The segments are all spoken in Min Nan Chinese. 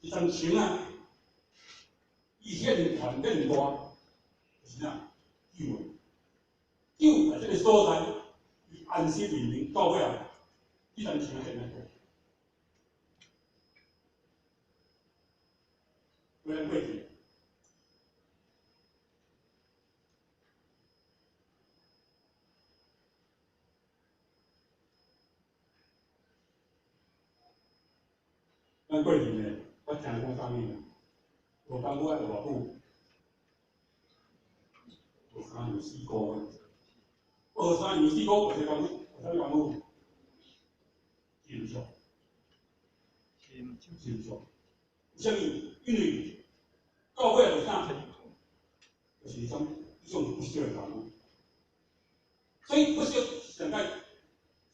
一層牆啊，伊現權變大，就是啥？救啊！救在這個所在，伊安息黎明到尾啊，這層牆變啊大。過去。咱過去呢，我聽講啥物啊？無工夫愛偌久？學三年四個月，學三年四個月，學啥工夫？學啥物工夫？真俗，真俗。為啥物？因為到尾就是啥？就是一種一種不肖的工夫。所以不肖上較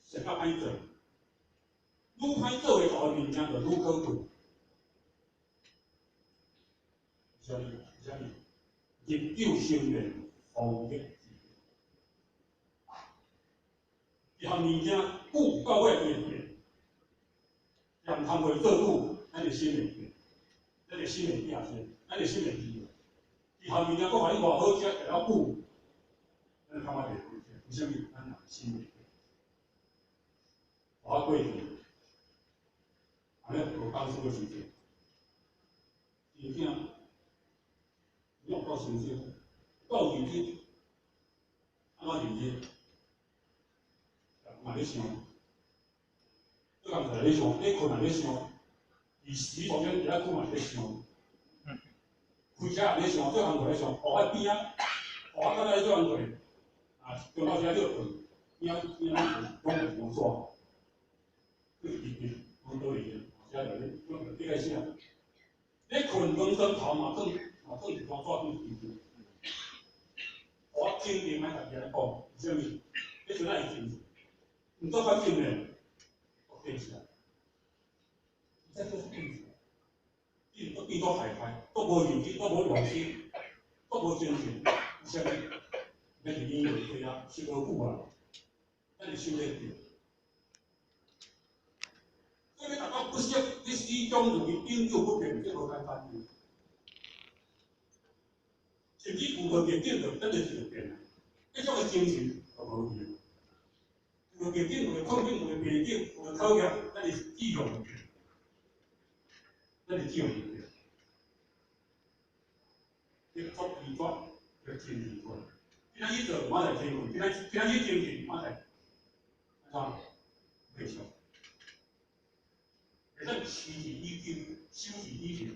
上較歹做。愈歹做的大物件就愈可貴。為啥物？為啥物？日久生變，風月之。一項物件久到尾伊會變，嫌工課做久，咱的心會變，咱的心會變先，咱的心會變。一項物件閣予你偌好食，食了久，咱就感覺袂好食。為啥物？咱人心會變。我過去，按呢學講師的時陣，真正，你有夠認真，夠認真，按怎認真？嘛咧想，做工課咧想，咧睏也咧想，佇時當中伫遐睏嘛咧想，開車也咧想，做工課咧想，湖仔邊仔，湖仔較咧做工課，啊，中晝時仔歇睏，邊仔邊仔攏攏攏煞。去伫伫，攏倒位啊？遮就咧，攏你該寫。咧睏兩床頭嘛，囥嘛囥一張紙囥一張。我肯定愛家己來講，為啥物？彼陣仔會真，毋過反正呢，我變起來，這就是變起來，變都變做害害，都無認真，都無用心，都無精神，為啥物？咱是因為對啊，識無久啊，咱是想咧變。所以你大家不惜，你始終如一，永久不變，這無簡單。甚至有無逆境就咱就是會變啊，這種的精神就無去。有逆境，有困境，有逆境，有考驗，咱是志向會變，咱是志向會變。你作為作，就真認真。今仔日做，明仔載天困；今仔今仔日精進，明仔載按怎？袂俗。會使持之以久，守之以恒。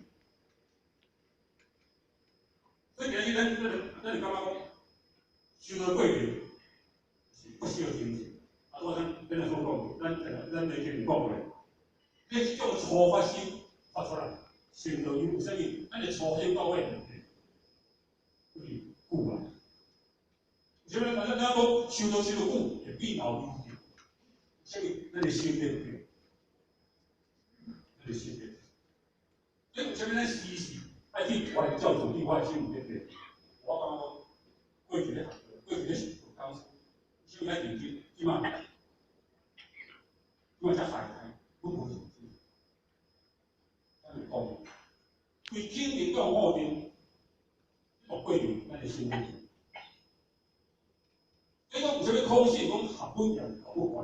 所以今日咱咱咱就感覺講，修道過程是不需要精進。啊，拄仔咱咱所講，咱咱內經講過，你這種初發心發出來，成就有啥物？咱的初心到尾，就是久啊。為啥物？咱咱講修道修道久，會變老有勁。啥物？咱的心變變，咱的心變。所以為啥物咱時時愛去關照自己？我的心有咧變。我感覺講，過去咧學，過去咧是做講師，啥物愛認真？這馬，這馬才害害，攏無認真。咱就講，規天靈到五定，這個過程，咱的心變。所以講，為啥物考試講學不嚴，學不懸？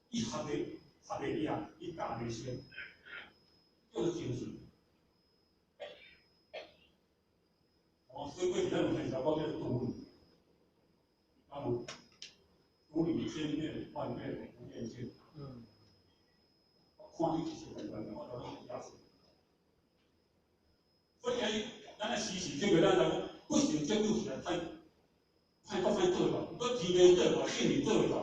伊學袂學袂贏，伊教袂成，叫做精神。哦，所以過去咱有聽一首歌叫做《獨立》，啊有獨立千變萬變不厭倦。我看你是完全，我都攏也是。所以伊，咱來時時刻刻，咱來講，不成這久實在太太閣歹做到，閣天地做到，聖人做會到。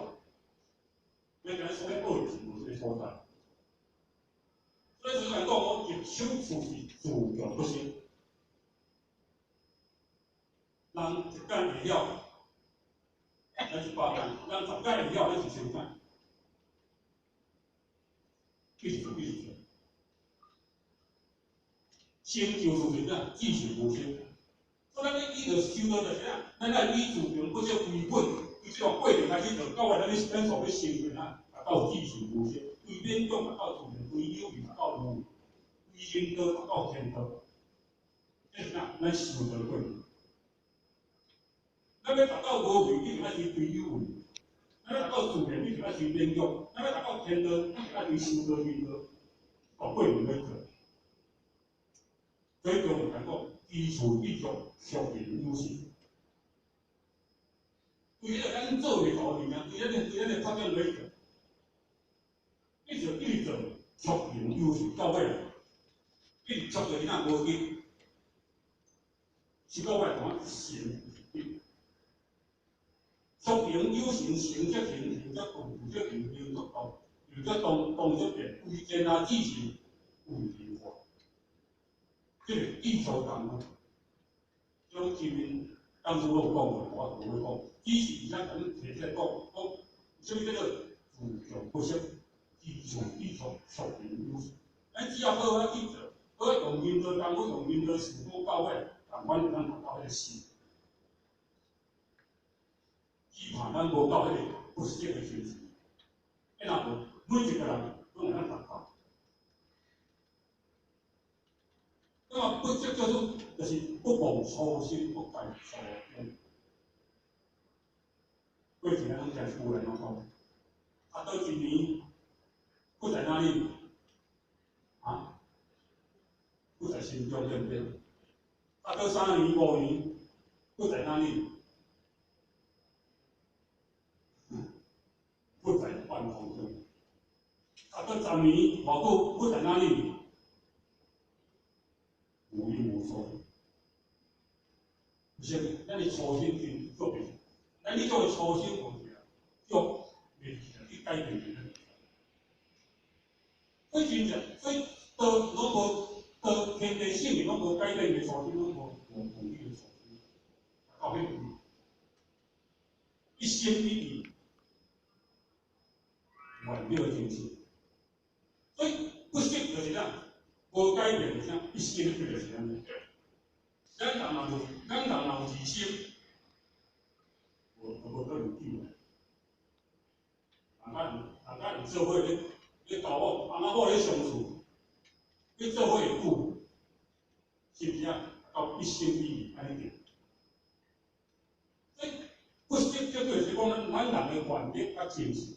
你今日所欲學是無這個所在。所以就是來講，我入手處是自強不息。人一擺會曉，咱一百擺；人十擺會曉，咱一千擺。一直做，一直做。成就是啥？自性無生。所以咱咧以著修道就是啥？咱愛以自強不息為本，對這個過程開始做，到尾咱咧咱所欲成就啥？達到自性無生，對勉強達到自然，對有為達到無為，對人道达到天道，這是啥？咱修道過程。咱欲達到無為，一定愛先追有為；咱欲達到自然，一定愛先練足；咱欲達到天道，一定愛先修道人道，到過程欲做。所以中來講，基礎意足，速行有信。對迄個咱做袂到物件，對咱的發展來做，一直一直做，速行有信到尾，一直速到囡仔無去，是到尾講成。速行有信，成則行，行則動，動則行，行則動，動則動，動則變，為天下至誠，為人化。這個意圖共款，種前面當初我有講過，我無欲講，只是而家共恁提出來講，講啥物叫做自強不息，基礎意足，速行有信。咱只要好好去做，好好用人道功夫，用人道思考到尾，共款會當達到彼個心。只怕咱無到彼個不息的精神，啊若無，每一個人攏會當達到。那麼不息叫做就是不忘初心，不改初衷。過去咱攏聽古人攏講，啊，倒一年，佛在哪裡？啊？佛在心中，對毋對？啊，倒3年、5年，佛在哪裡？佛在半空中。啊，倒10年，偌久，佛在哪裡？無影無蹤。是，咱的初心真足重要。咱這種的初心忘記啊，足袂記啊，去改變的。所以真正，所以道攏無道天地性命攏無改變的初心，攏無無忘記的初心。到彼陣，一心一意，完美的精神。所以不息就是啥？無改變就是啥？一心就是按呢。咱人若無，咱人若有二心，無無可能救來。人佮人佮人做伙咧交往，翁仔某咧相處，咧做伙會久，是毋是啊？到一心一意按呢對。所以不息絕對是講咱咱人的願力佮精神，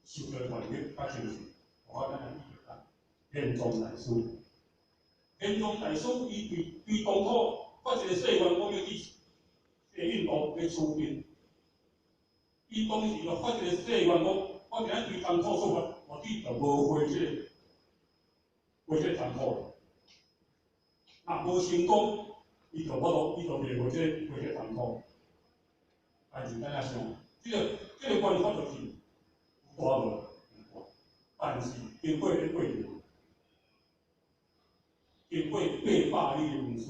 受到願力佮精神，我咱來記著玄奘大師，玄奘大師伊對當初發一個誓願，講欲去西印度欲取經。伊當時就發一個誓願，講我今仔對唐土出發，我去就無回這個回這個唐土。若無成功，伊就無度，伊就袂回這個回這個唐土。但是咱來想，這個願發落去有大無？有大，但是經過彼過程，經過800里的黃沙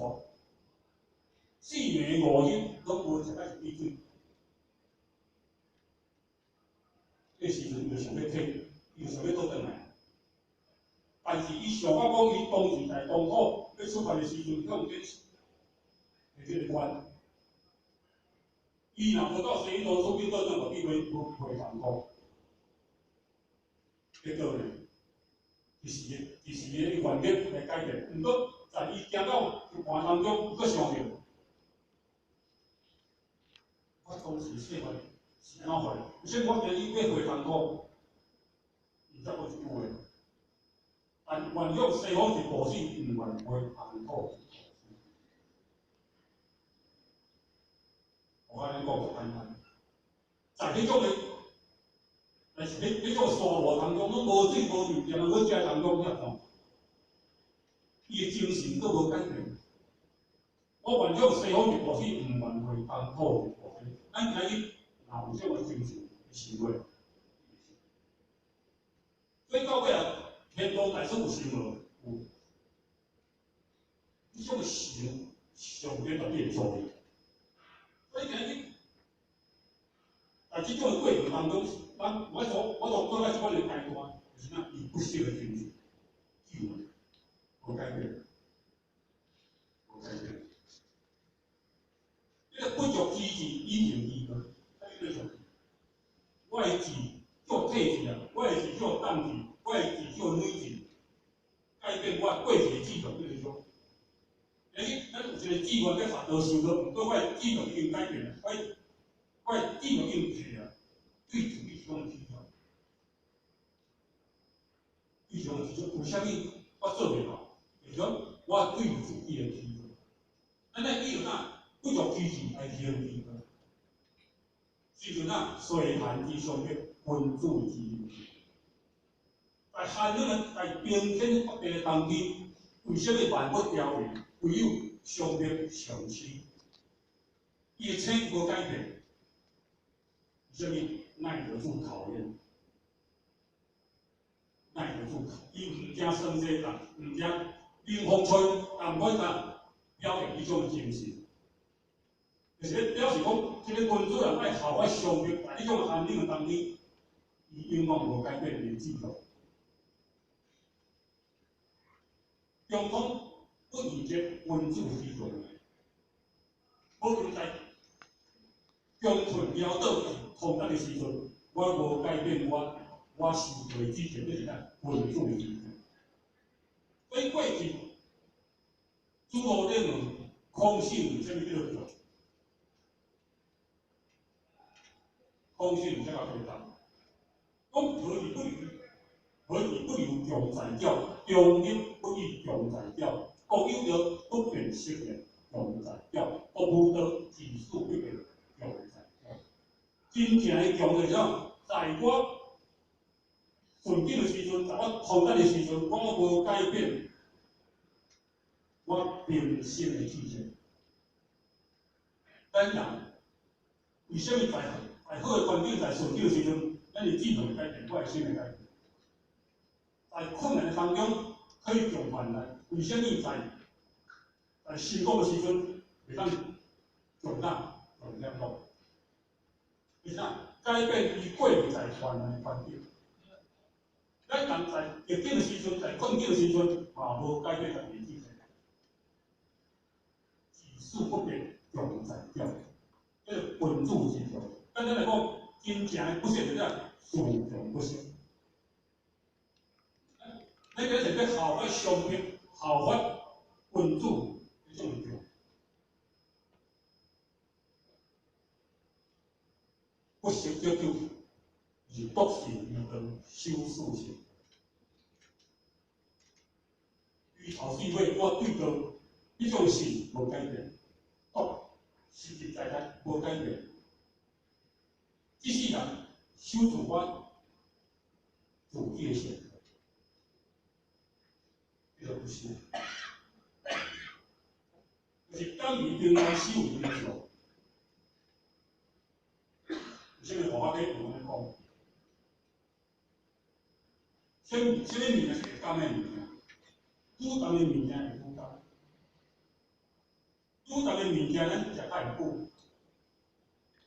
，4暝5日攏無食到一滴水。彼時陣伊就想欲退，伊就想欲倒轉來。但是伊想到講，伊當時在唐土欲出發的時陣，向這提這個願，伊若無到西印度取經倒轉，就變回回唐土。結果呢，一時的願力來改變。毋過在伊行到一半當中，伊閣想著，我當時誓願是按怎發的？所以我今日欲回唐土，伊才閣一句話：但願向西方一步死，毋願回唐土一步死。我按呢講就簡單，在彼種的，但是彼種沙漠當中，攏無水無物件，無食當中遐看，伊的精神閣無改變。我願向西方一步死，毋願回唐土一步死。咱今日若有這種精神，是袂？所以到尾啊，玄奘大師有心無？有。彼種心，上帝絕對會助你。所以今日，在這種的過程當中，咱我所我所做到這款的階段，就是啥？以不息的精神，救無改變，無改變。這個不足之志，以行之道。我的志做體志啊，我的志做動志，我的志做女志，變我過去的志向，就是說，咱有一個志願欲學道修道，毋過我的志向已經改變，我的志向已經退啊，對自己是講志向，對自己為啥物我做袂到？就是講我對自己的期望，咱愛以啥不足支持來提升志向。時陣啊，歲寒之上的君子之義。在寒冷的、在冰天雪地的冬天，為啥物萬物凋零，唯有松柏長青？伊的青無改變，為啥物耐得住考驗？耐得住考，伊毋驚霜雪凍，毋驚冷風吹，但毋管表現彼種精神。就是表示講，這个君子人愛效法松柏，在彼種寒冷的冬天，伊永遠無改變伊的志向。中統不逾則君子之道，無論在窮困潦倒通達的時陣，我無改變我修道的志向，就是啥？君子之道。所以過去，諸羅咧問空性為啥物叫做強？空性為啥物回答？講何以不離？何以不留強在教？中立不以強在教？國有道不變色的強在教？國無道自始不變強在教？真正的強就是啥？在我順境的時陣，在我通達的時陣，我無改變我平生的志向。咱人為啥物在好的環境、在順境的時陣，咱的志向會改變，我的心會改變？在困難的當中可以強患難，為啥物在成功的時陣袂當強大、強點講？為啥？改變伊過去在患難的環境。咱人在逆境的時陣，在困境的時陣，嘛無改變家己的志向，自始不變，強在教，這個君子之道。簡單來講，真正的不息就是啥？自強不息。咱今日是欲效法松柏，效法君子彼種強。不息則久，是篤信而道，修四性。伊頭四尾，我對道彼種信無改變，篤實實在在無改變。這世人守住我自己的性，叫做不修。就是甘於平常守平常。有啥物方法去用來講？啥物物件是會甘的物件？煮淡的物件會愈甘。煮淡的物件，咱食較會久。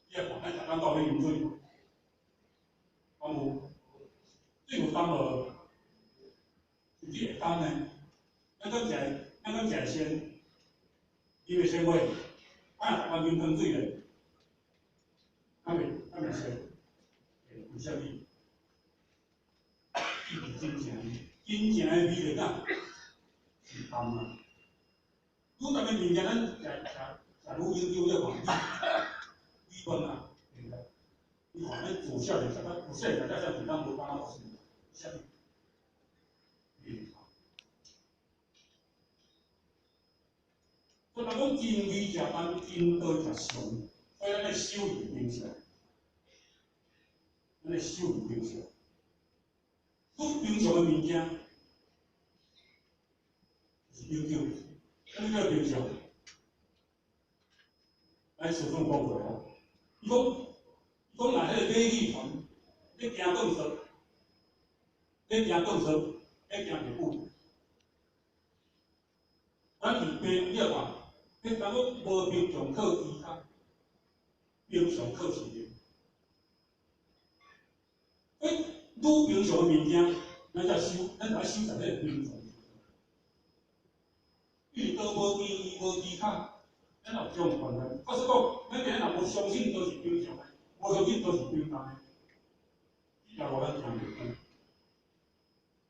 你來看，咱逐工到咧飲水，敢有？水有淡無？是會甘呢？咱敢食會鮮？啉會鮮袂？啊，逐工飲糖水咧，敢袂鮮？為啥物？伊是真正真正的味咧，敢是淡啊！煮淡的物件，咱食食食愈永久，你看米飯啊，對不對？你看咱自細就食到，自細食到遮大，咱無感覺是啥物？所以人講真理誠淡，真道誠常，所以咱愛守佇平常，咱愛守佇平常。愈平常的物件是永久，啥物叫平常？咱師尊講過吼，伊講若彼个馬戲團咧行鋼索，咧行鋼索，咧行袂久。咱伫平，你來看，你當講無平常靠其他，平常靠信念。欸，愈平常的物件，咱才守，咱才守在彼个平常。因為刀無邊，伊無技巧，咱有這種觀念。假使講，咱今日若無相信都是平常的，無相信都是平常的，這條路咱行袂久。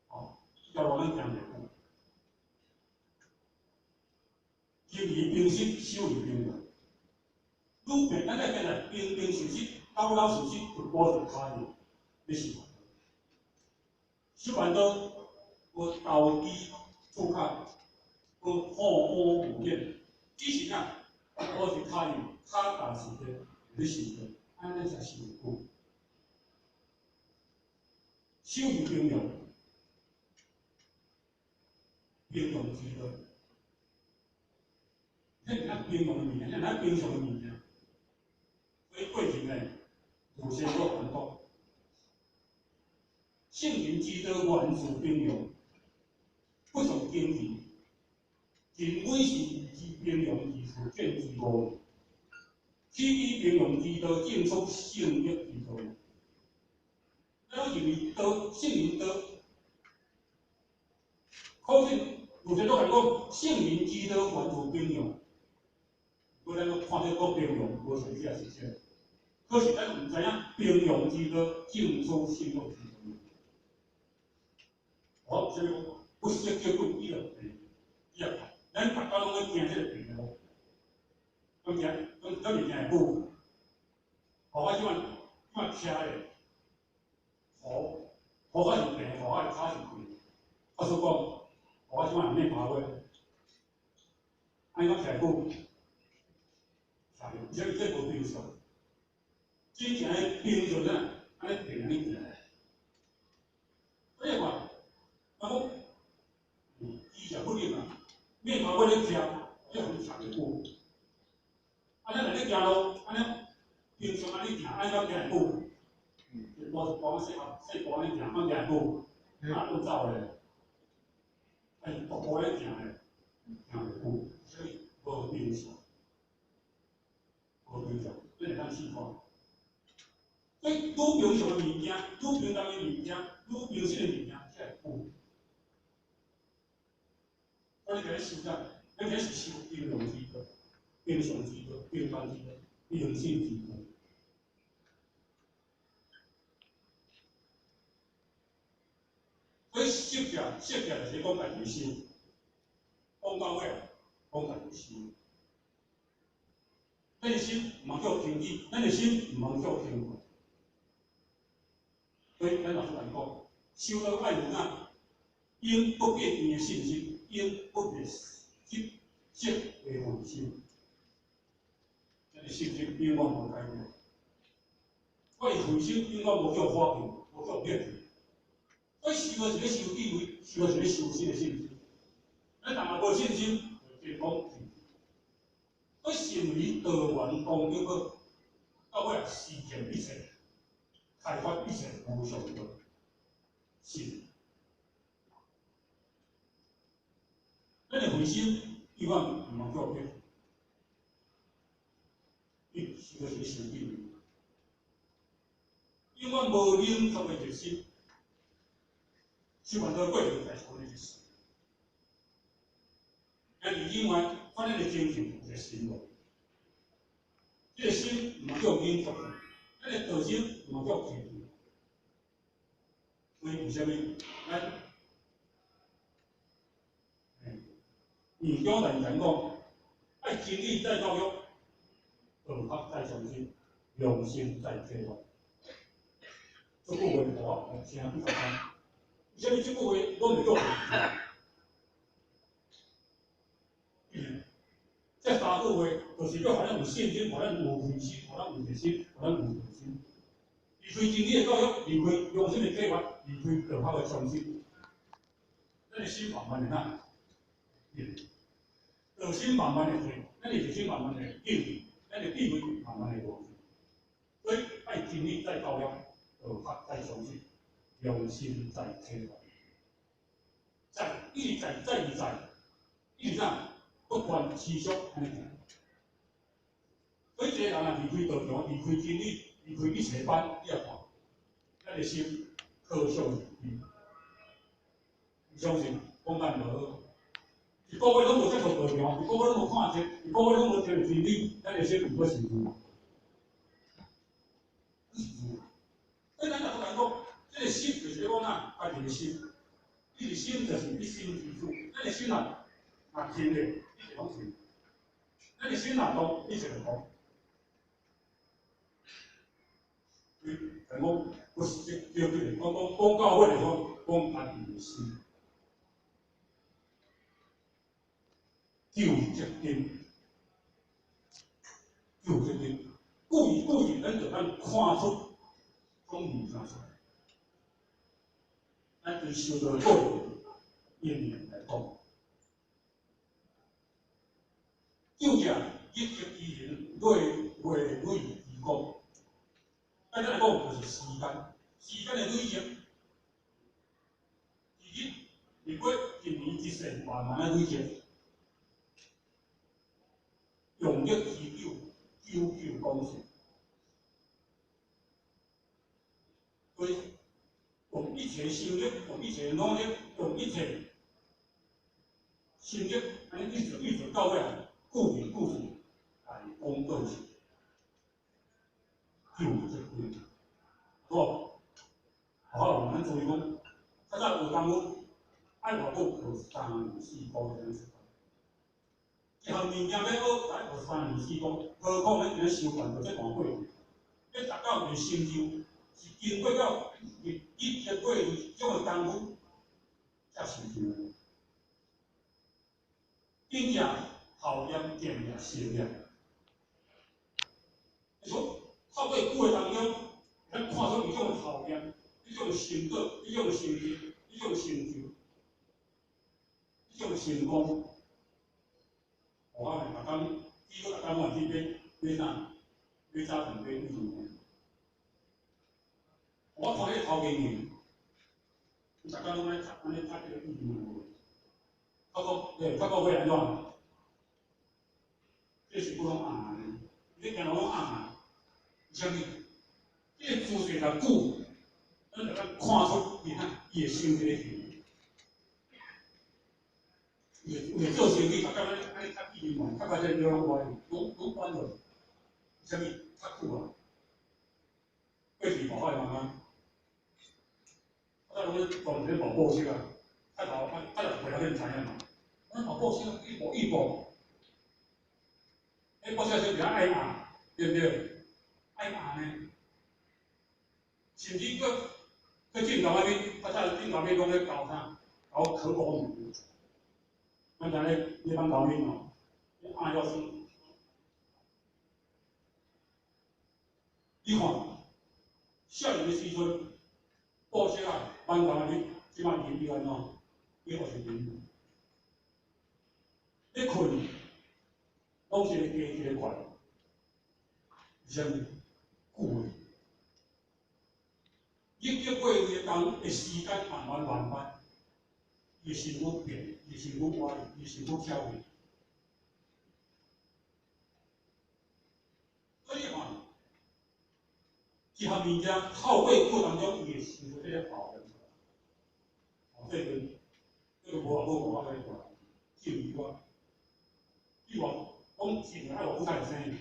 哦，這條路咱行袂久。而平息，守而平常。愈变，咱来变来平平实实，老老实实，逐步逐跤印，咧修。修办道，无投机取巧，无好高骛远，只是啥？步一跤印，跤踏实地咧修道，按呢才修久。守而平常，平常之道。彼是咱平常的物件，咱平常的物件。所以过去呢，儒先祖讲讲，圣人之道，源自平常，不尚精奇，真伪是以之平常而自见之悟。始于平常之道，证出圣德之道。咱认为道，圣人道，可见儒先祖讲讲，圣人之道，源自平常。无咱拢看著讲平常，无实际也是啥。可是咱毋知影平常之道，证出圣德之道。好，所以讲不惜结果，伊就会，伊也咱逐工拢咧行这个平路，拢行，拢拢是行会久。互我这摆徛咧，土土较是平，互我的跤是平。我所讲，互我这摆免爬过，按呢讲徛久。这这无平常，真正的平常啥？按呢平按呢行。所以话，啊讲，伊食不力啊，面头我咧徛，这很徛会久。啊，咱若咧行路，按呢平常按呢行，按呢行会久。一步一步细细步按呢行，按行会久，啊，拢走咧，哎，步步咧行咧，行袂久，所以无平常。无平常，咱会当试看。所以愈平常的物件，愈平淡的物件，愈平实的物件，才会久。所以你今日修啥？你今日是修平常之道、平常之道、平凡之道、平信之道。所以释迦，释迦就是讲家己修，讲到尾，讲家己修。咱的心毋通叫轻易，咱的心毋通叫轻浮。所以咱老师来讲，修道爱有哪，永不变的信心，永不变执着的慧心。咱的信心永远无改变。我的慧心永远无叫化去，无叫变去。所以修的是咧修智慧，修的是咧修心的信心。咱若无信心，就讲。所以成为道源功德宝，到尾实现一切，开发一切无上道。是。咱的慧心永远毋通叫变，伊修的是修智慧，永远无冷却的热心，修完道过程才是阮的热心。但是另外，反正的精神有个心无，这个心毋通叫冷却，咱的道心毋通叫轻。所以为啥物咱？院长来讲讲，爱真理再教育，道学再创新，良心再启发。这句话我来听比较简。为啥物这句话拢袂叫？这三句话就是叫予咱有信心，予咱有慧心，予咱有热心，予咱有道心。离开真理的教育，离开良心的启发，离开道学的创新，咱的心慢慢会哪？道心慢慢会退，咱的热心慢慢会减，咱的智慧慢慢会无去。所以爱真理再教育，道学再创新，良心再启发。再一直再再而再，一直啥？不断持续按呢行。所以这个人若离开道场，离开真理，离开一切班，你也看，咱的心可想而知。你相信讲咱就好。一个月拢无接触道场，一个月拢无看册，一个月拢无听真理，咱的心毋过是有。所以咱若来讲，这个心就是讲哪，家己的心，你的心就是一心之主，咱的心啊，若清咧，一切拢是。咱的心若動，一切就動。講不是叫叫講講講到尾來講，講家己的心，求責任，求責任，故意故意，咱就咱看出種物件出來，咱對修道的過程應驗來講，就這一直依然累累累之功。簡單來講，就是時間，時間的累積，一日、一月、一年、一世，慢慢仔累積，用力持久，久久講說，所以用一切心力，用一切努力，用一切心力，按呢一直一直到尾啊，久而久之，來講到是。救責任，對無？好，咱注意講，較早學功夫愛偌久？學3年4個月才出來。一項物件欲學，愛學3年4個月，何況咱今仔修煉著這段過程，欲達到一個成就，是經過了日日月這種的功夫才成就的。真正後業、前業、小業，你說。透過久的當中，咱看出伊種的後業，彼種的成果，彼種的成績，彼種的成就，彼種的成功。我逐工，比如逐工我去買買啥？買早餐，買物件。我看彼頭家娘，逐工攏愛讀，按呢讀這個語文無？透過，對，透過會按怎？這是普攏暗的，你行路攏暗的。啥物？這個姿勢若久，咱就通看出伊哈，伊會生這個形。伊會做生意，逐工按呢按呢讀語文，讀到這個腰攏歪，攏攏彎落去。啥物？較久啊。過去大海媽媽，啊，咱攏咧专門咧跑步機啊，較頭較較若回來恁知影嘛？咱跑步機一步一步，彼步車是比較愛壓，對不對？愛壓呢，甚至閣閣鏡頭那邊，較早鏡頭邊攏咧搞啥？搞可口麵。咱知咧咧放高面吼，壓了先。你看，少年的時陣，布色啊，挽到那邊，這擺伊伊按怎？伊學是人。咧睏，攏是一個加一個塊，啥物？久的，日日過月當的時間慢慢慢慢，伊身軀變，伊身軀歪，伊身軀巧去。所以吼，一項物件透過過當中，伊會生出這個效應出來。哦，這個這個無偌好，我甲你講，建議我，你話講一年愛偌久才會生？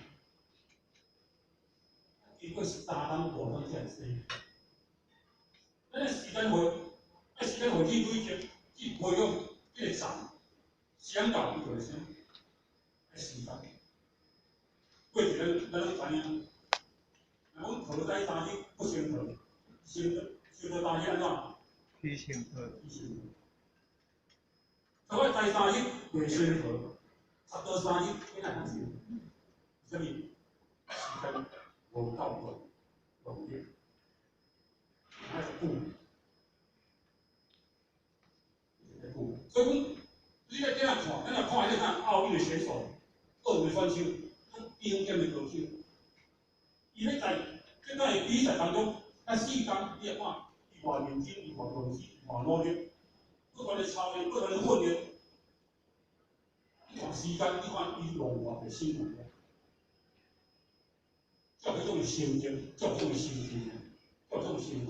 經過3冬5冬才會生。咱的時間會，愛時間會去累積，去培養這個種，時間到伊就會生。愛時間。過去咱咱攏知影，若講桃栽3日不成桃，成成桃3日按怎？起成桃。起成桃。桃仔栽三日袂成桃，差不多三日你若通成？啥物？時間無夠努力，愛久，久。所以講，你欲怎樣看？咱若看彼個啥奧運的選手，奧運的選手，頂尖的高手，伊咧在這個比賽當中，較四工，你來看，伊偌認真，伊偌用心，伊偌努力，不斷咧操練，不斷咧訓練，這段時間，你看伊用偌濟心力。才有彼種的成績，才有這種的成就，才有這種成果。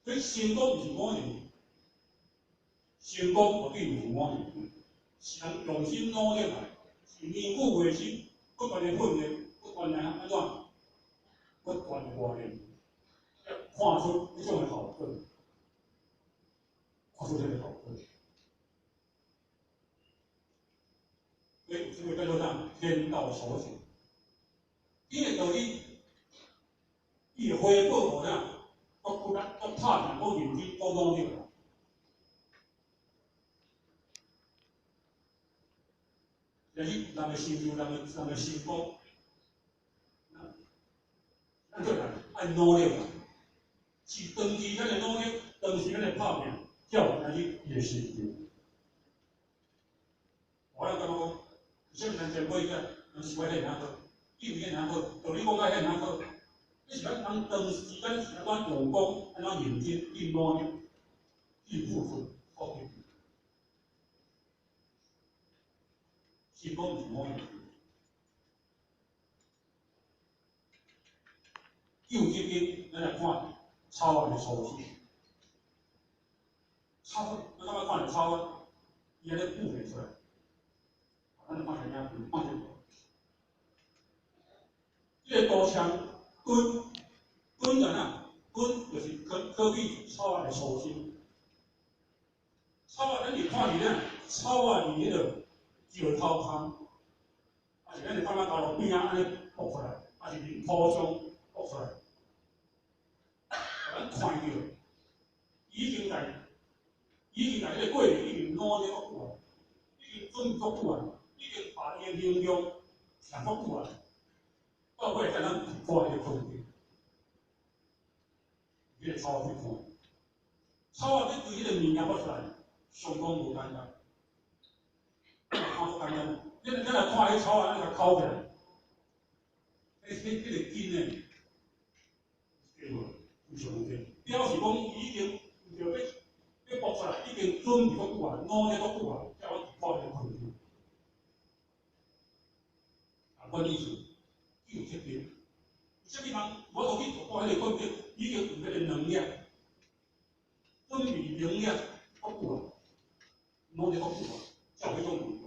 所以成功毋是偶然，成功絕對毋是偶然，是人用心努力來，是年久月深，不斷的訓練，不斷的按怎，不斷的磨練，才看出彼種的效果，看出這個效果。这个叫做啥？天道酬勤。天的道理，伊会回报予啥？阁骨力、阁拍拼、阁认真、阁努力。但是人的成就，人的成功，咱做人爱努力啦，是长时间的努力，长时间的拍拼，才有今日伊的成就。我咧感觉讲，啥物咱前辈者，咱是爱遐尔好，以为遐尔好，道理讲甲遐尔好，你是讲人长时间是按怎用功，按怎认真去努力，去付出，所得。成功毋是某样。旧这边，咱来看草仔的粗细。草，咱感觉看著草仔，伊按呢浮袂出来。咱来看下影，看这个。这个图像根，根在哪？根就是可比草仔的粗心。草仔，咱是看伫哪？草仔伫彼个石头空，抑是咱会感觉头路边仔按呢爆出来，抑是伫土上爆出来，咱看著，已经在彼个过程已经努力足久啊，已经准备足久啊，已经把伊的能量徛足久啊，到尾才咱突破彼个困境。彼个草去看，草仔欲对彼个物件发出来，相当无简单。看足简单，你若看彼草仔，咱共抠起来，彼个根呢，对无？非常有表示讲伊已经为著欲爆出来，已经准备足久啊，努力足久啊，才会突破彼个困境。啊，阮意思，伊有责任。啥物人无法度去突破彼个困境，已经有彼个能力，准备能力足久啊，努力足久啊，才有彼种能力。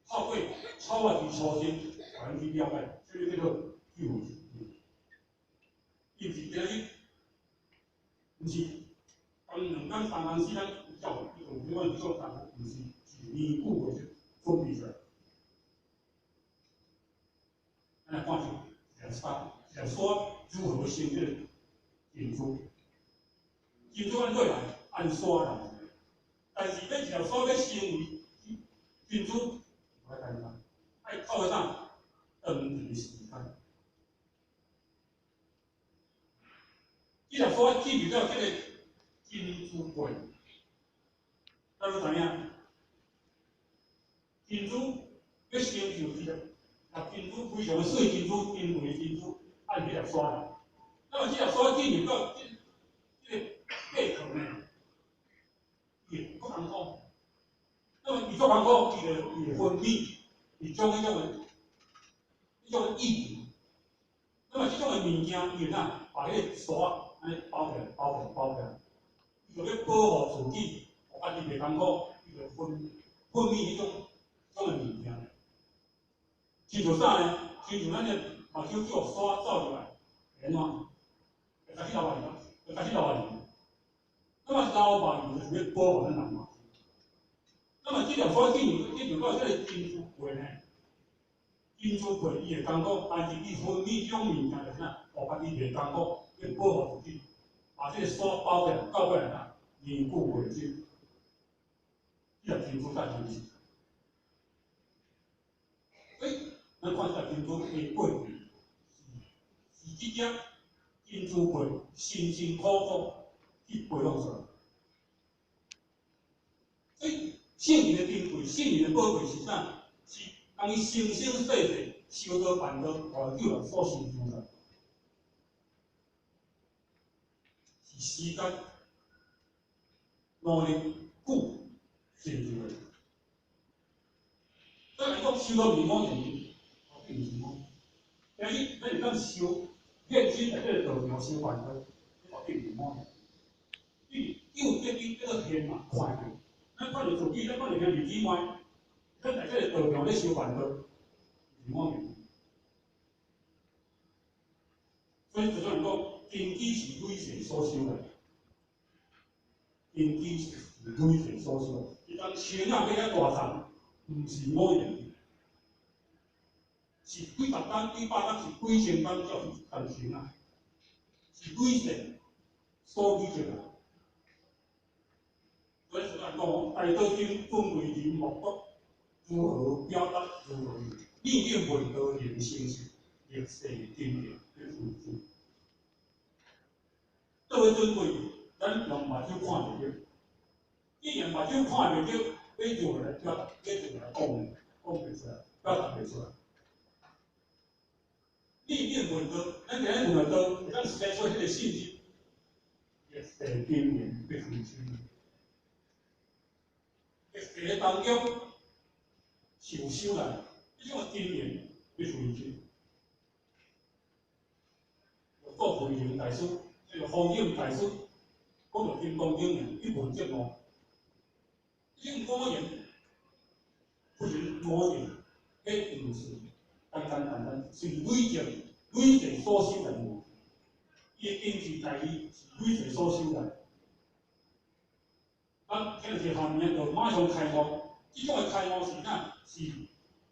透过草仔之初心，予咱去了解，啥物叫做救护。伊毋是今日，毋是工两工、三工、四工教育，伊用这款做工，毋是是年久的准备出来。咱来看下一条沙，一条沙如何生这个珍珠？珍珠按怎来？按沙来。但是欲一条沙欲成为珍珠，无遐简单，爱透过啥？长期时间。这条沙进入到这个珍珠柜，咱拢知影，珍珠欲成就一粒珍珠，非常的细珍珠、珍贵的珍珠，爱彼粒沙来。那么这粒沙进入到这个贝壳呢，伊会足艰苦。那么伊足艰苦，伊就分泌，伊将彼种液体。那么这种的物件，伊会哪把彼个沙按呢包起来、包起来、包起来，伊就欲保护自己，予家己袂艰苦，伊就分泌彼种的物件。亲像啥呢？亲像咱的目睭去予沙走入来，会按怎？会开始流目油，会开始流目油。那么流目油就是欲保护咱人目睭。那么这条沙进入到这个珍珠柜呢？珍珠柜伊会艰苦，但是伊分泌这种物件就是啥？予家己袂艰苦，欲保护自己，把这个沙包起来，到尾来哪？凝固为止，这粒珍珠才成熟。所以，咱看这粒珍珠的过程，是这只珍珠贝辛辛苦苦去培养出来。所以，圣灵的珍贵，圣灵的宝贵是啥？是当伊生生世世修道办道，偌久来所成就的，是时间、努力、久成就的。所以讲修道毋是某一年，并毋是某。但是咱会当修，认真在这个道场修办道，这并毋是某。你有得去这个天嘛，看著，咱看著自己，咱看著兄弟姊妹，咱在这个道场咧修办道，是某样。所以就算讲，根基是累世所修来，根基是累世所修。伊当生啊变遐大丛，毋是某样。是幾十工、幾百工，是幾千工才有完成啊！是累世所累積啊！所以實在講，大道經準為人目睹，如何表達如何？念念問道人生是歷世經驗的為主。倒欲準備，咱用目睭看袂著，既然目睭看袂著，欲如何來表達？欲如何來講呢？講袂出來，表達袂出來。念念問道，咱今日問的道，會當生出彼个信心，歷世經驗必須修。歷世當中受修來，這種經驗必須修。做慧能大師，這個弘忍大師，講著金剛經爾，一問則悟。這種語言，不是語言，彼毋是簡簡單單，是累積累世所修來的。伊的根基大義是累世所修來。咱聽一下面就馬上開悟，這種的開悟是啥？是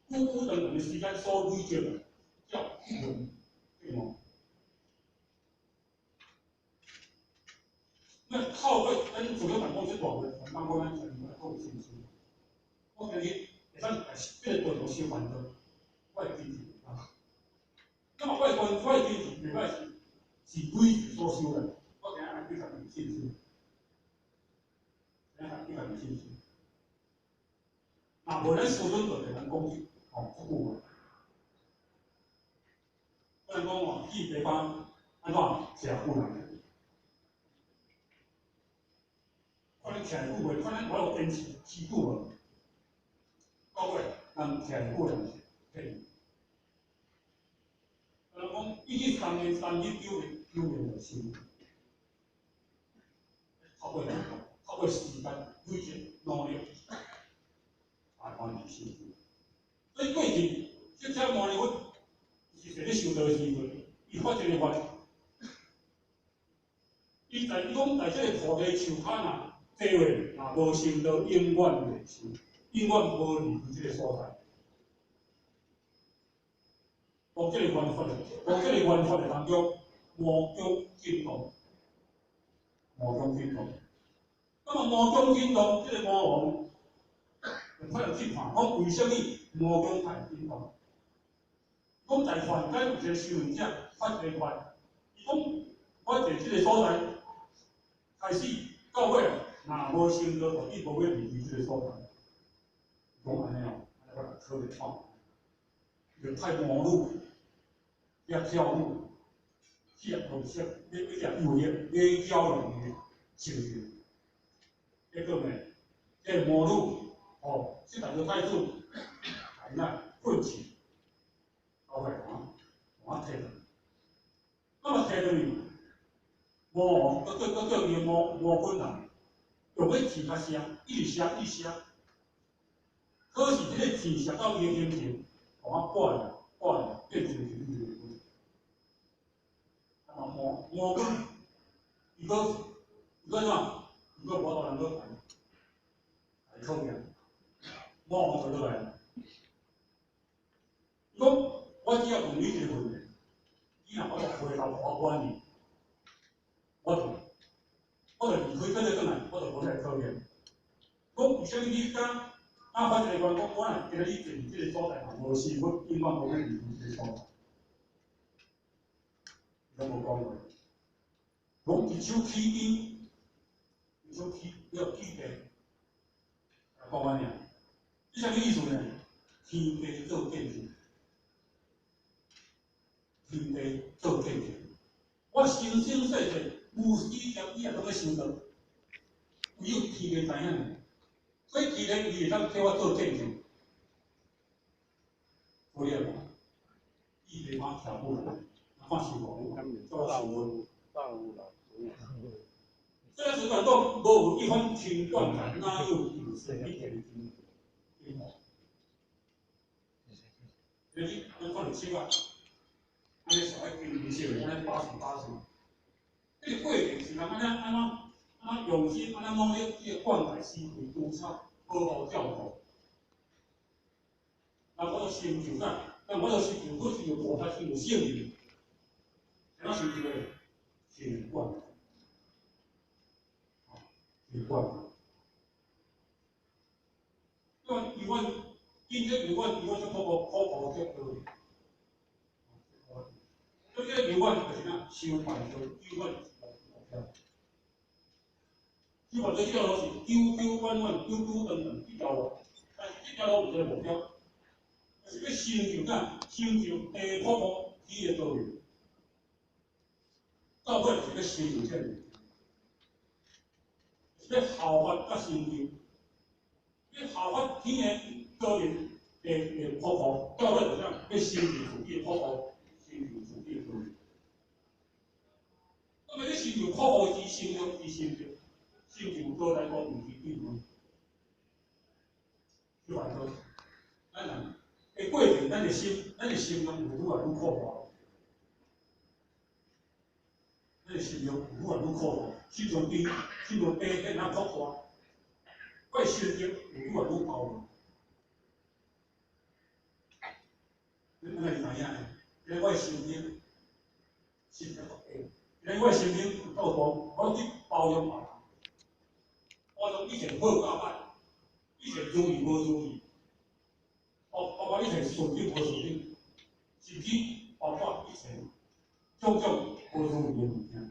久久長長的時間所累積的，叫一問則悟。那透過咱做了辦公室大會，辦公咱全部來講清楚。我今日會使來這個道路修辦道，我會堅持啊。那麼我的關，我的堅持袂歹是是累世所修的，我今日愛對家己有信心，今日對家己有信心。若無咱師尊就袂當講這吼這句話。不能講哦，去地方按怎徛久人？看恁徛久袂？看恁我有堅持持久無？到尾人徛久人是騙。人講一日三年，三日九年，九年就收。透過透過時間累積努力，來完成成就。所以過去釋迦牟尼佛是佇咧修道時陣，伊發一個願，伊在伊講在這個菩提樹下若坐落，若無成道，永遠袂修，永遠無離開這個所在。當這個願發的，當這個願發的當中，魔踵震動，魔踵震動。那麼魔踵震動，這個魔王就派人去看，講為啥物魔踵會震動？講在凡間有一個修行者發一個願，伊講我佇這個所在開始到尾，若無成道，就伊無欲離開這個所在。講按呢哦，按呢我來考慮看，就派魔女遐跳舞，去掠紅色，欲欲掠誘惑，欲擾亂伊的清淨。結果呢，這個魔女哦，這兩個太子來那困去，到尾啊，我提轉。那麼提轉去，魔王閣叫閣叫伊的魔魔軍人，用欲箭較射，一直射一直射。可是這個箭射到伊的胸前，予我破了破了，變成一個女的。啊，魔魔軍，伊閣伊閣怎？伊閣無法度人閣來考驗，魔王就落來。伊講，我只要問你一個問題，你若法度回答我滿意，我就離開，轉來，我就無來考驗。講為啥物你敢？啊，發一個願，講我若今日佇這個所在，若無師傅，永遠無欲離開這個所在。伊攏無講話，講一手起天，一手起了起地，講按呢？這啥物意思呢？天地做見證，天地做見證。我生生世世無始劫以來攏咧修道，唯有天地知影。所以天地伊會當替我做見證。無了無，伊地方跳舞來，看是無，叫我受問。這個時陣講，無有一番情灌溉，哪有有生一點金金毛？你你看著手啊，按呢踅咧金色的，按呢八十八十。這個過程是人按呢按怎按怎用心，按怎努力去灌溉、施肥、除草，好好照顧。然後成就啥？但我就是求佛，成就菩萨，成就圣人，怎成就的？成管，成管。因为永远，今天永远永远是苦苦苦苦这道理。所以这永远就是啥？修办道，永远是目标。修办道这条路是久久远远、久久长长这条路，但是这条路毋是目标，是欲成就啥？成就地苦苦天的道理。到尾就是欲成就这个，是欲效法佮成就，欲效法天的道理的的苦苦，到尾就是啥？欲成就自己的苦苦，成就自己的道理。那么你成就苦苦之心了，之心就成就高大光明之智慧。就话说，咱人的过程，咱的心，咱的心中有愈来愈苦大。咱的心中有愈来愈苦大，心从低，心从低变啊扩大，我的心境有愈来愈包容。你敢会知影呢？因为我的心境是较低，因为我的心境有够大，我去包容别人，包容以前好甲歹，以前如意无如意，包括以前顺境无顺境，甚至包括以前种种无如意的物件，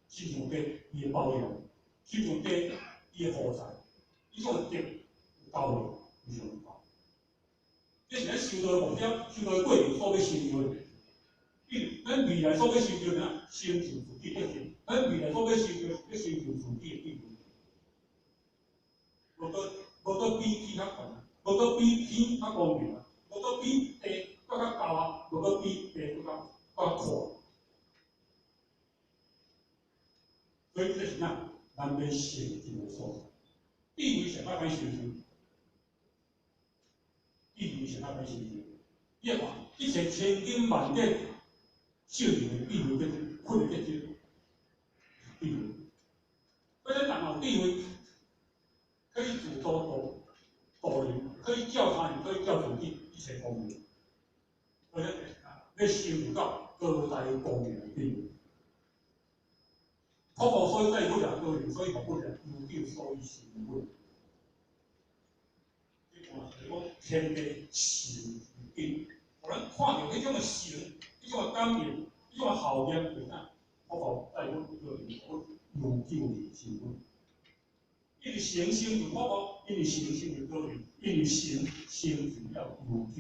亲像低伊的包容，亲像低伊的负债，伊种的德有够无？非常有够。这是咱修道的目标，修道的过程所欲成就的。因为咱未来所欲成就的啥？成就自己德行。咱未来所欲成就，欲成就自己的智慧。无阁比天较悬，无阁比天较光明啊，无阁比地阁较高啊，无阁比地阁较较阔。所以这是啥？咱欲成就的所在。智慧上较歹成就，智慧上较歹成就。你看，一切千金万点，圣人的智慧结晶，佛的结晶，智慧。所以咱人有智慧，可以自度度度人，可以教他人，可以教自己，一切光明。所以欲成就到高大光明的智慧。苦苦所以在佛也高明，所以佛也悠久，所以成佛。你看，就是讲天地成就因，予咱看著彼种的成，彼种的感应，彼种的效验，就是啥？苦苦在佛高明，佛悠久而成佛。因为成成就苦苦，因为成成就高明，因为成成就了悠久。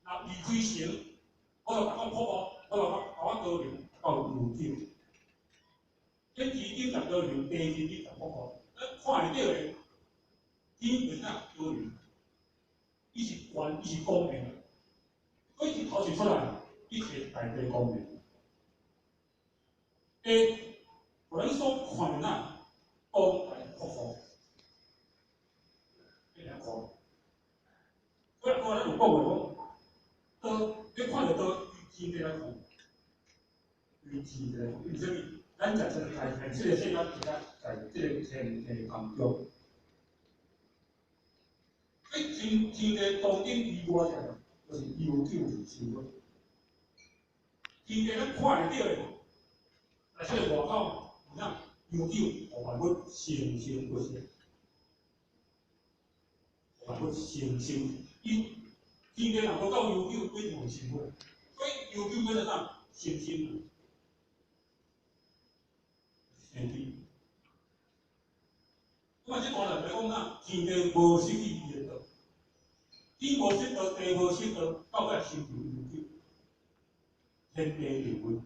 若离开成，我就讲苦苦，我就讲甲我高明到悠久。天地顶十高明，地地顶十苦苦，咱看会著的天就是啥？高明，伊是悬，伊是光明，所以一头一出来，一切大地光明。地，予咱所看的呐，光大苦苦，这两看。所以咱有讲过讲，刀，你看著刀，伊天地来看，伊天地来看，因为啥物？咱在这个在这个世间，在这个天地当中，所以天天地当顶以外者，就是悠久而生活。天地咱看会著的，在这个外口，有啥悠久，予万物生生不息，万物生生。因天地若无够悠久，一定会生活。所以悠久叫做啥？生生。天地。咁啊，这段来讲啥？天地无失去伊的道，天无失道，地无失道，到尾成就悠久。天地定位，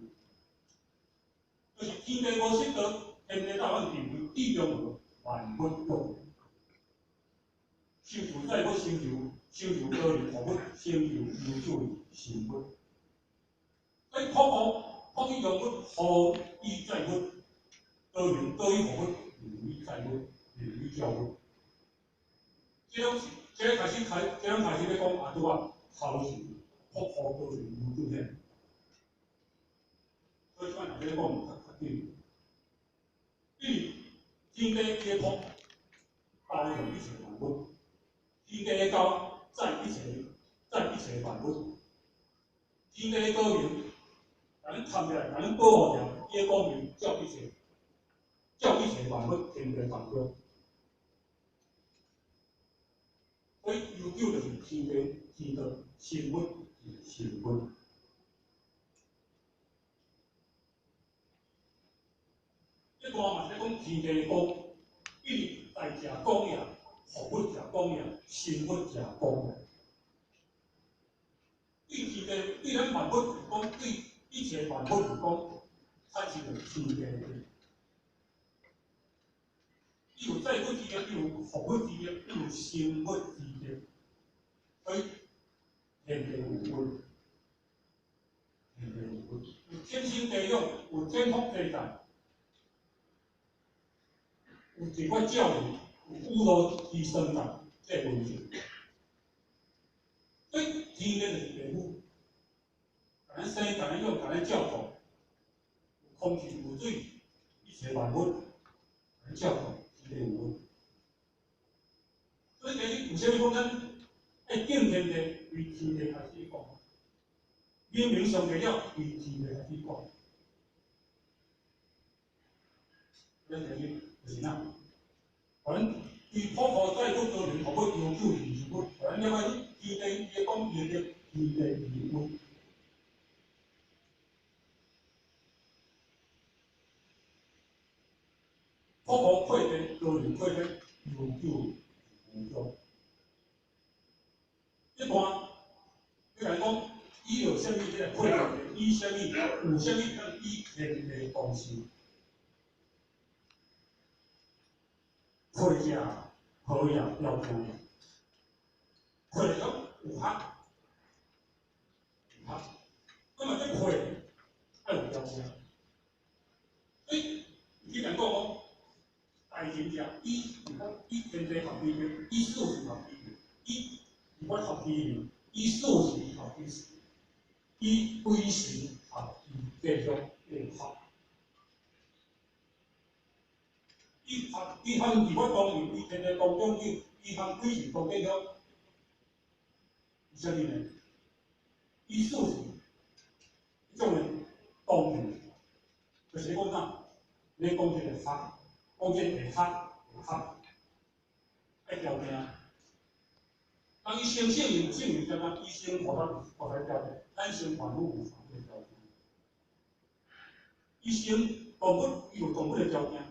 就是天地无失道，天地大万定位，地中无万物动。成就在物，成就成就高明，予物成就悠久成物。所以苦苦苦去用物，何以载物？高明高于予物，如以载物，如以教物。这种是，这个开始开，这种开始欲讲啊，拄啊，头是苦苦高明悠久的。所以这摆若欲讲较较紧，因为天地皆福，包容一切万物，天地的交载一切，载載一切萬物。天地光明，共咱藏起來，共咱保護著，伊的光明照一切，照一切萬物，天地當中。所以悠久就是天地天道，生物是生物。這段嘛是咧講天地光，一直大者講也，復物者講也，生物者講也。對天地，對咱萬物來講，對一切萬物來講，產生了天地的力。伊有載物之力，伊有復物之力，伊有生物之力。所以天地有物，天地有物，有天生地養，有天福地藏，有地法照應，有雨露之生長，這個文字。所以天地就是地母，共咱生，共咱養，共咱照顧，有空氣，有水，一切萬物，共咱照顧，天地有物。所以其實為啥物講咱愛敬天地，為天地開始講？明明上帝了，為天地開始講。咱就是哪？反正伊普普載物多年，服物悠久是生物，反正了解天地伊講伊的天地有物。普普配地多年配地悠久無終。這段你來講，伊有啥物這個配地？伊啥物有啥物通與天地同寿？配者好也条件，配讲有合，有合，那麼這配愛有條件。所以伊來講講，大人者以以天地合其名，以四時合其名，以日月合其名，以四時合其時，以鬼神合其吉祥的合。伊合伊含日月光明，伊天地光中伊伊含鬼神光吉祥，是啥物呢？伊四时一種的光明，就是講啥？你講這個合，講這個合合，愛條件。當伊先聖人，聖人怎啊？伊先菩薩菩薩條件，咱先凡夫有凡夫條件。伊先動物，伊有動物的條件。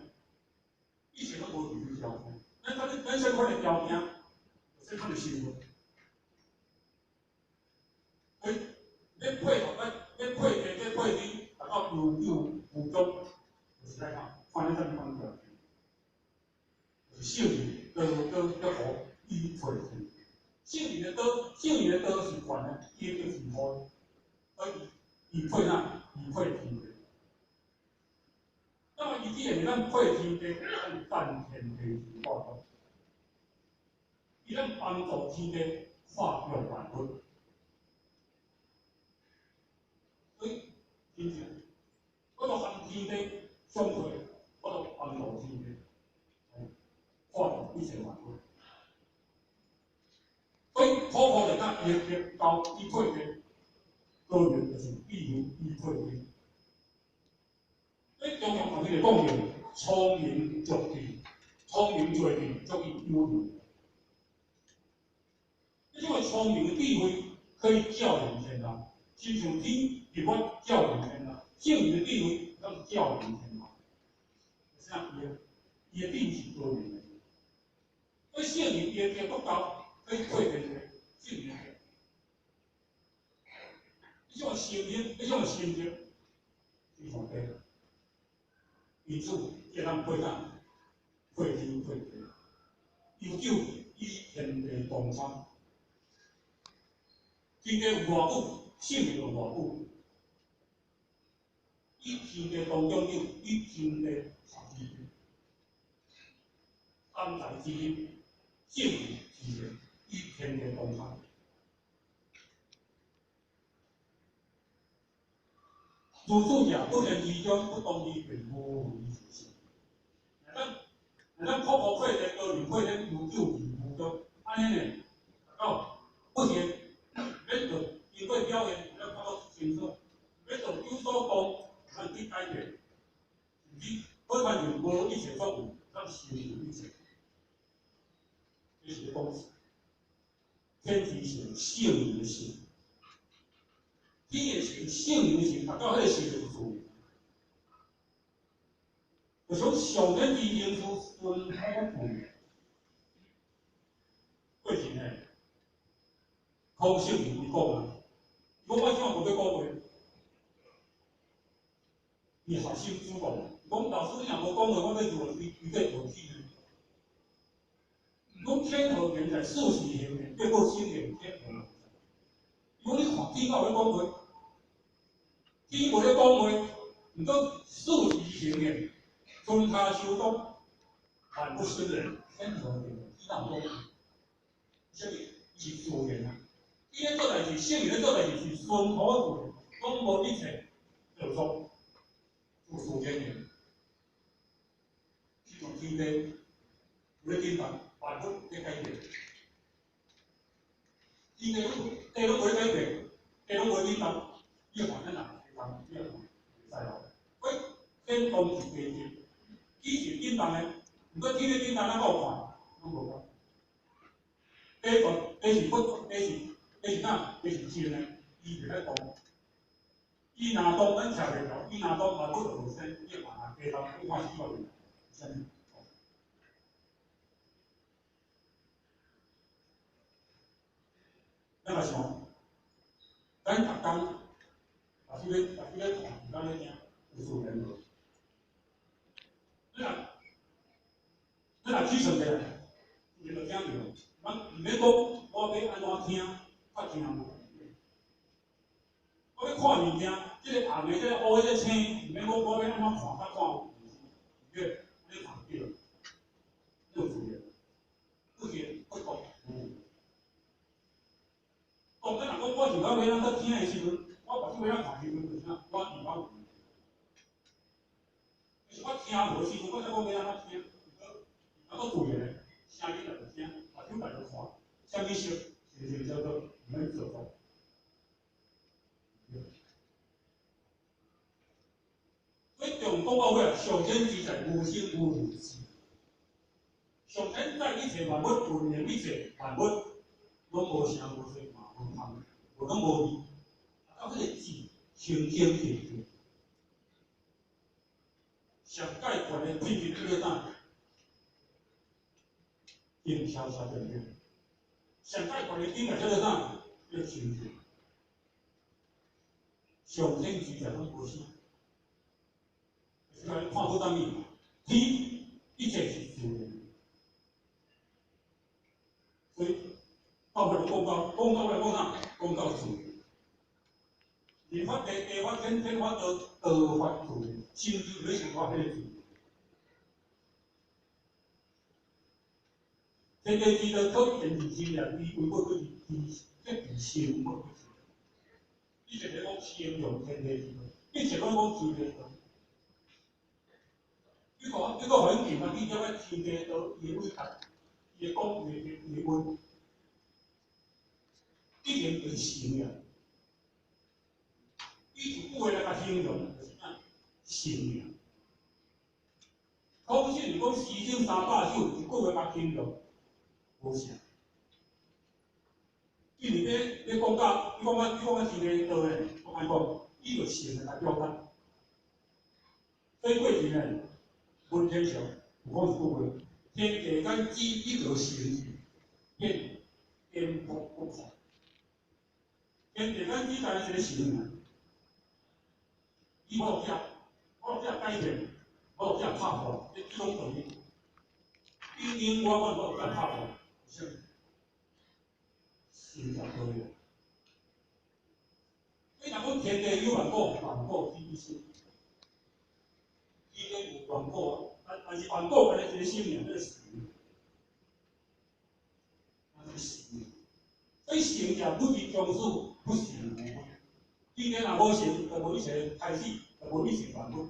以前攏無這條件，咱咱咱啥款的條件，有啥款的生活。所以，你配合咱，你配地，你配天，達到悠久無終，就是來看，看你啥物款條件。就是聖人道道德好，以配天。聖人的道，聖人的道是懸的，伊就是好的，所以伊配哪？伊配天地。那麼伊既然會當配天地，咱讚天地之化育，伊當幫助天地化育萬物。所以，真正，我都含天地相配，我都幫助天地化育一切萬物。所以，普普來講，伊的道伊配地，高明就是比如伊配地。所以中庸后面就講到聰明足智，聰明才智足以有用。這種聰明的智慧可以照亮天下，親像天日月照亮天下，聖人的智慧當照亮天下。啥？伊的定是高明的。所以聖人伊的德道可以配天地，聖人的。這種心念，這種心德非常低。因此，這通配啥？配天配地，悠久與天地同參。天地有偌久，生命有偌久。與天地同長久，與天地合之久。三才之一，生命之力，與天地同參。如此者，不言其中，不動於便無為之事。咱咱普普配地，高明配地，悠久而無終，按呢呢，達到不現好親像無一切作為，咱成就一切。這是咧講天之神聖靈的神，天的神聖靈的神，達到彼個神就是自然。就從上天之因素順土自然。過去呢，孔聖人伊講啊，伊講我這馬無欲講話，伊學生主講，伊講老師你若無講話，我欲如何推推過何去呢？伊講天何言哉？四時行言，結果聖言天何哉？伊講你看天敢有咧講話？天無咧講話，毋過四時行言，春夏秋冬，萬物生人，天何言？天哪有講話？啥物？伊是自然啊！伊咧做代誌，聖人咧做代誌是順土自然，攏無一切造作，做自然的。這種天地有咧振動，萬物咧改變。天地攏地攏無咧改變，地攏無咧振動，你看咱人會動，你會使咯。所以天動是地靜，地是振動的，毋過天咧振動，咱敢有看？攏無看。地動，地是不，地是地是哪？地是靜的，伊袂使動。伊若動，咱徛袂牢；伊若動，萬物就無生。你看下地動，你看死無？啥物？咱來想，咱逐工目睭咧，目睭咧看，毋敢咧聽，有自然無？咱若起床起來，自然就聽著。咱毋免講，我欲按怎聽，較聽無。我欲看物件，這個紅的、這個烏的、這個青，毋免講，我欲按怎看，較看有。對，你看對，有自然，不見不動。當咱若講我想講欲按怎聽的時陣，我目睭欲按怎看的時陣，就是啥？我耳朵有。就是我聽無的時陣，我才講欲按怎聽。啊，閣自然的，聲音來就聽，目睭來就看，啥物色，是是叫做毋免做作。所以中講到尾啊，上天之在無聲無字。上天在一切萬物，運營一切萬物，攏無聲無色嘛，無香，無攏無味。啊，到彼個字清清淨淨，上界懸的品質叫做啥？靜悄悄對不對？上界懸的頂叫做啥？叫清淨。上天之在攏無聲。就是看好啥物？天一切是自然。所以到尾就講到，講到尾講啥？講到自然。人法地，地法天，天法道，道法自然，成就欲生活彼個自然。天地之道，可以言而成也，伊為不去這是成不去。以前咧講形容天地之道，以前攏講天地道。你看，你看環境啊，你了解天地道伊的偉大，伊的講，伊的話，已經就是成了。以一句話來共形容，就是啥？成了。孔子是講詩經300首，一句話共形容，無啥。因為你講到，你講到，你講到天地道咧，我按講，伊就成來共表達。所以過去呢，文天祥有講一句話：天地間只一個成字，變顛覆不破。天地間只在一個成啊，伊無遮，無遮改變，無遮拍破，這攏等於永永遠遠無遮拍破，是啥物？成就對了。所以若講天地有萬古，萬古只一心。天地有萬古，但是萬古敢若一個生命，這個成，那是成。所以成者不是終始，不成無分。天地若無成，就無一切開始，就無一切萬物，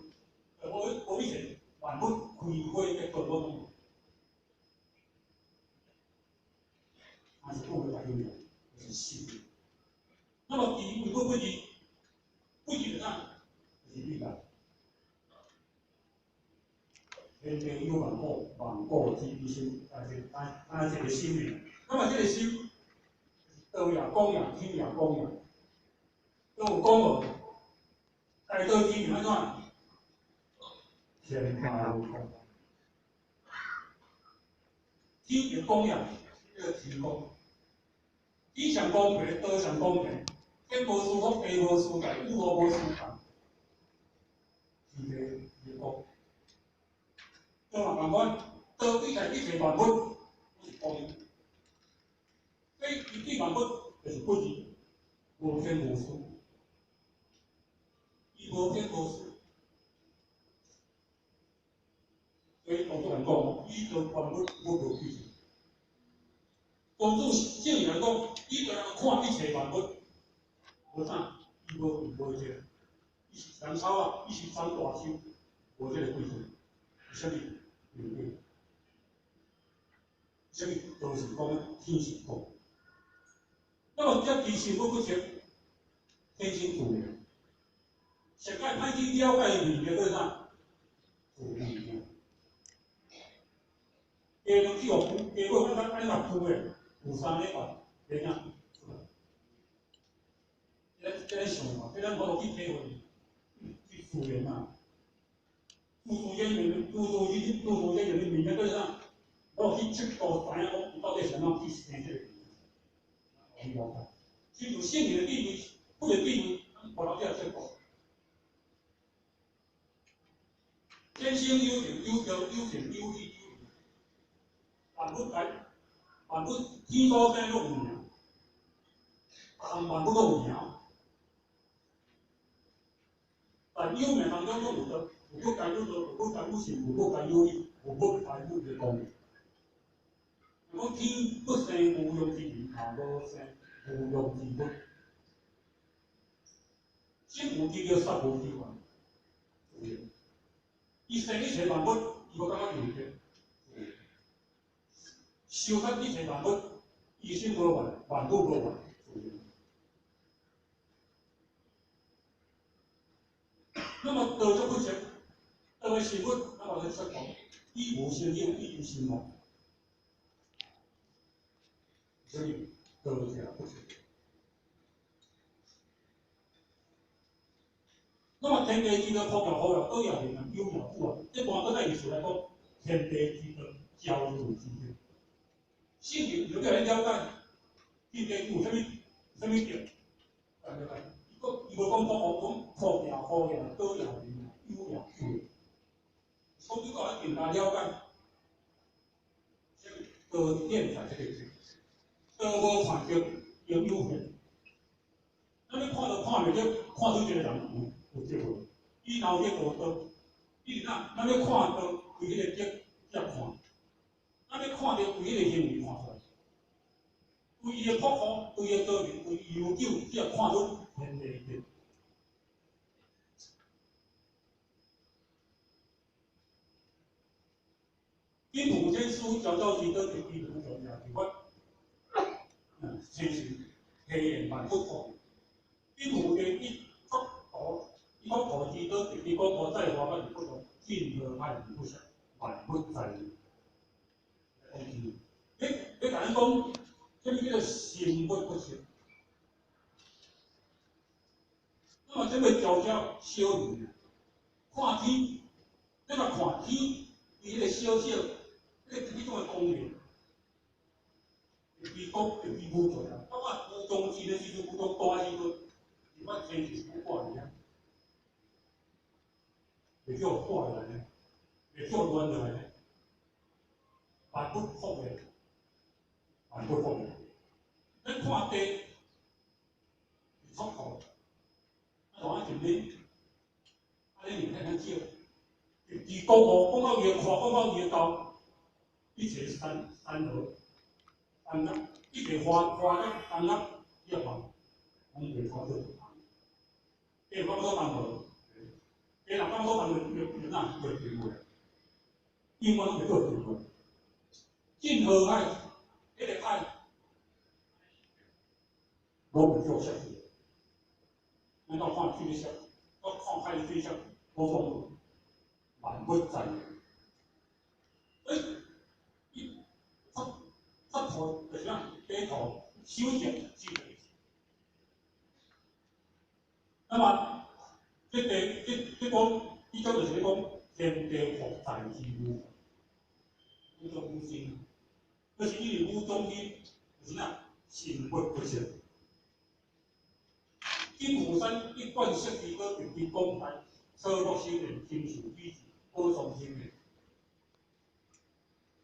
就無一切萬物開花結果攏無。啊，是講個大形容，就是成。那麼其為果不是，不是就啥？就是律法。天地有萬古，萬古只一心，但是但一個心爾。那麼這個心，道也講也，天也講也，都有講無？大道之言按怎？天下無空。天也講也，這個天講。天上公平，道上公平，天無私福，地無私財，宇無無私財。天地天講。道嘛仝款，道對待一切萬物，攏是公。所以伊對萬物就是不義，無偏無私。伊無偏無私。所以孔子來講，以道觀物，物無貴賤。孔子聖人來講，以道來看一切萬物，無啥，伊無貴無賤，伊是山草仔，伊是山大樹，無這個貴賤，為啥物？因為啥物？道是講，天是講。那麼這其實不不清，天生自然，上界歹去了解伊物件叫啥？自然物件。雞卵去予孵，雞母按怎按怎孵的？有3禮拜，囡仔出來。這咱想嘛，這咱無法度去體會，去自然啊。自自然然，自自然，自自然然的物件叫啥？我去測度知影講，伊到底是按怎去生這個。去了解。其實聖人的地位，佛的地位，咱無人這測度。天生有情有道有情有義有義，萬物皆萬物天所生攏有名，逐項萬物攏有名。但有名當中攏有道，有物皆有道，有物皆有情，有物皆有義，有物皆有個功能。如果天不生無用之人，也無生無用之物。心無執著，殺無之源。伊生一切萬物，伊無感覺有得。修得一切萬物，伊心無願，萬物無願。那麼道足不切，道的事物，咱嘛去說講，以無生有，以無生無。所以道者不切。那麼天地之道，朴也好了，道也靈，有也久啊。這段閣再意思來講，天地之道，交流之道。聖人就叫咱了解，天地有啥物啥物道，了解。伊無講朴講朴也好也，道也靈，有也久。所以講咱更加了解，道現在這個道無看著，應有現。咱欲看都看袂著，看出一個人有有德無？伊若有德無道，伊是哪？咱欲看道，為彼個德才看。咱欲看著為彼個行為看出來，為伊的朴素，為伊的道理，為伊悠久，才看出天地德。金普天師昭昭之道，第一重要之法，天是天然萬物福。金普天一國土，一國土之道，第一國土在華萬不同，進和派不相，萬物在。你你共咱講，啥物叫做心不不切？那麼這個悄悄小人，看天，你若看天，伊彼個小小，彼個彼種的光明，會比講會比無做啊。包括無中之的時陣，無中大時陣，伊捌天是不掛爾，會叫掛來呢，會叫亂落來呢，萬物福的，萬物福的。咱看地，是出土，啊，就按前面，啊，你面睇較少。伊講哦，講到伊的闊，講到伊的高，一切山山河，山岳，一切花花葉、山岳、葉黃，攏袂看到。地看到當無，地若看到當就就哪就停落，永遠攏袂做停落。進河海，彼個海，攏袂做設計。咱到看水色，到看海的水色，無講。萬物在，涂修正这个。那么，这个这这讲，这种就是讲天地福在之无，无中无心，就是因为无中心，就是哪神佛不息。金湖山一贯设置阁极其广大，初步修炼，亲受举持，保藏修炼。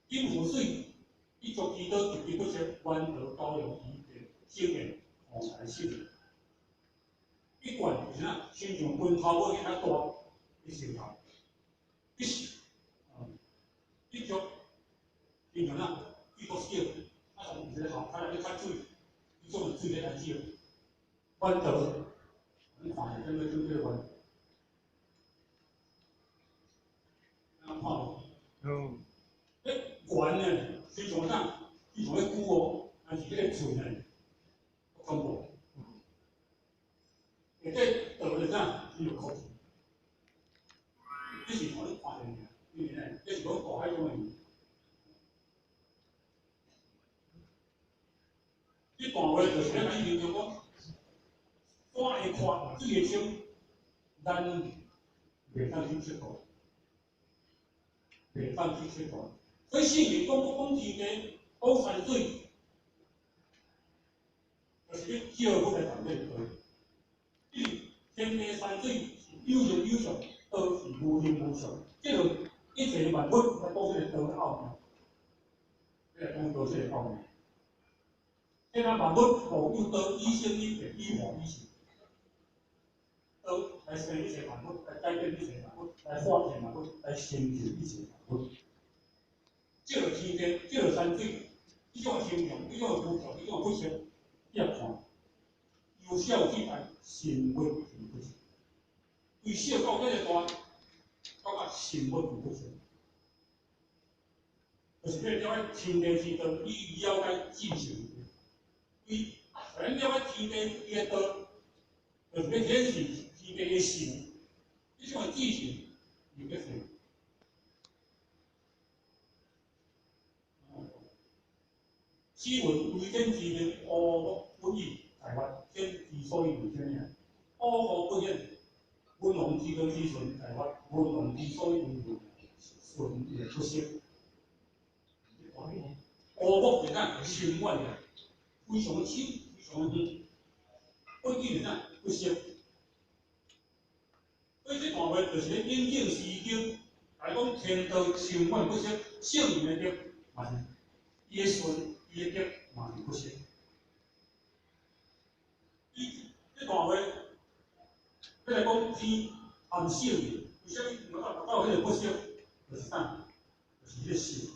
金湖水一足祈祷极其不息，弯道高扬以地修炼，五台修炼。一贯就是哪，亲像拳头尾遐大，一石头，一石，一足，亲像哪，一个小，啊，从一个喉，较来咧较水，伊种水咧来少，弯道，你看下，这个这个弯，看无？嗯。迄圆呢，亲像啥？亲像彼久哦，但是彼个喙呢，恐怖。下底倒咧啥？只有哭。这是看你看见的，因为呢，这是讲大海中的鱼。这段话就是咧讲形容讲，山会宽，水会清，咱袂当去佚佗，袂当去佚佗。所以圣人讲讲天地，讲山水，就是咧借佛来谈这个道理。因为天地山水是有形有相，道是无形无相。这个一切万物来讲这个道的奥妙，来讲道这个奥妙。天下万物无有道，以生以变，以化以成。道来生一切万物，来改变一切万物，来化一切万物，来成就一切万物。这个天地，这个山水，这种形象，这种图像，这种不色，你也看。由小至大，神物并不是。对小到这个大，感觉神物并不是。就是你了解天地之道，你了解至诚。伊咱了解天地伊的道，就是要显示天地的神。这种至诚，有得说。此文为天之命，乌木不义，大法天之所以为天也。乌木不显，文王之道之顺，大法文王之所以为文，顺而不息。乌木是啥？深远的，非常深，非常远。不义是啥？不息。所以这段话就是咧引证《诗经》，来讲天道深远不息，圣人的德嘛是，伊的顺，伊的德嘛是不息。伊这段话，要来讲天含圣人，为啥物能够达到彼个不息？就是啥？就是彼个圣。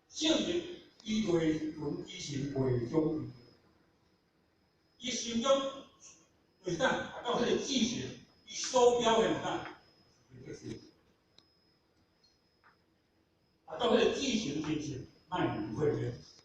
圣人伊对伦之心袂中，伊心中就是啥？达到彼个至诚，伊所表现啥？就是达到彼个至诚真诚，莫能会的。